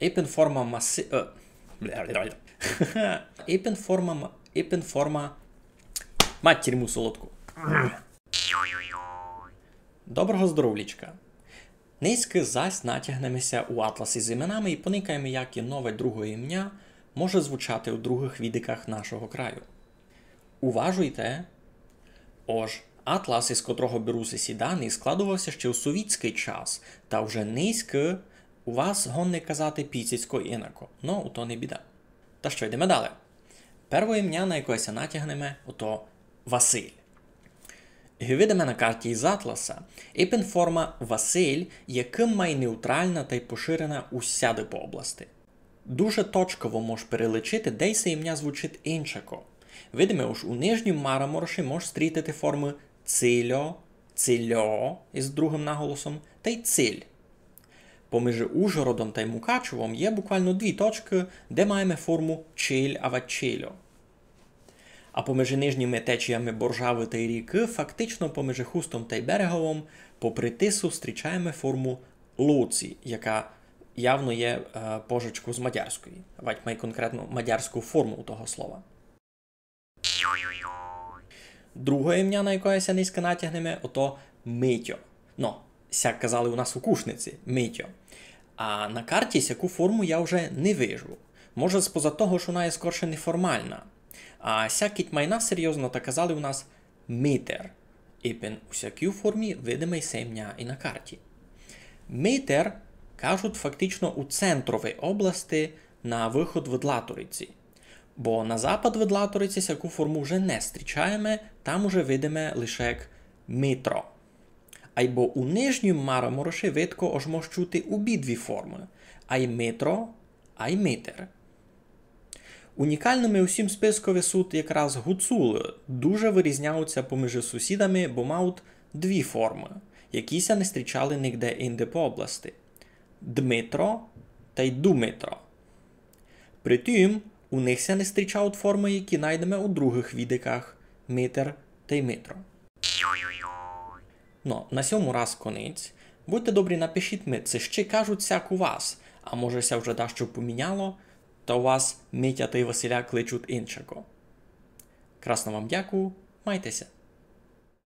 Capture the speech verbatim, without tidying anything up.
Ипен форма маси... е, бля, бля, бля. Ипен форма ма... Ипен форма... Матір му солодку. Доброго здоровлічка. Нынькы зась натягнеме ся у атлас из именами и поникаєме, як є нове друге имня може звучати у другых відиках нашого краю. Уважуйте, ож атлас, из котрого берут ся сі дані, складовав ся ще у совітськый час, та вже нынькы у вас годні казати піціцько инако. Но, у то не біда. Та што, йдеме дале. Первоє имня, на якоє ся натягнеме, ото Василь. Ги видиме на карті из атласа, ипен форма Василь є кым май неутрална тай поширена усяды по области. Дуже точково мож перелічити, де се имня звучить иншако. Видиме, ож у Нижнім Марамороші мож стрітити формы Цильо, Цильо из другым наголосом, тай Циль. Помежи Ужгородом тай Мукачевом є буквално дві точкы, де маєме форму Чиль ава Чильо. А помежи нижніми течіями Боржавы тай Рікы, фактично помежи Хустом тай Береговом, попри Тису, встрічаєме форму Луці, яка явно є, е, пожичков з мадярської, вадь май конкретно мадярську форму того слова. Друге имня, на якоє ся нынькы натягнеме, ото Митьо. Но, сяк казали у нас у Кушниці, Митьо. А на карті сяку форму я вже не вижу. Може, споза того, што она є скорше неформална. А сяк кідь май на серйозно, та казали у нас Митер. Ипен у сякій формі видиме се имня и на карті. Митер кажуть фактично у центровій области на выход від Латориці. Бо на запад від Латориці сяку форму вже не стрічаєме, там уже видиме лише як Митро. Айбо у Нижнім Марамороші видко, ож мож чути обидві формы, ай Митро, ай Митер. Унікалными у сім спискови сут якраз гуцулы, дуже вырізняють ся помежи сусідами, бо мають дві формы, які ся не стрічали нигде инде по области. Дмитро тай Думитро. При тім, у них ся не стрічають формы, які найдеме у другых відиках Митер тай Митро. Но, на сьому раз конець. Будьте добрі, напишіть ми, ци ще кажуть сяк у вас, а може ся вже дашто поміняло, та у вас Митя тай Василя кличуть иншако. Красно вам дякую, майте ся.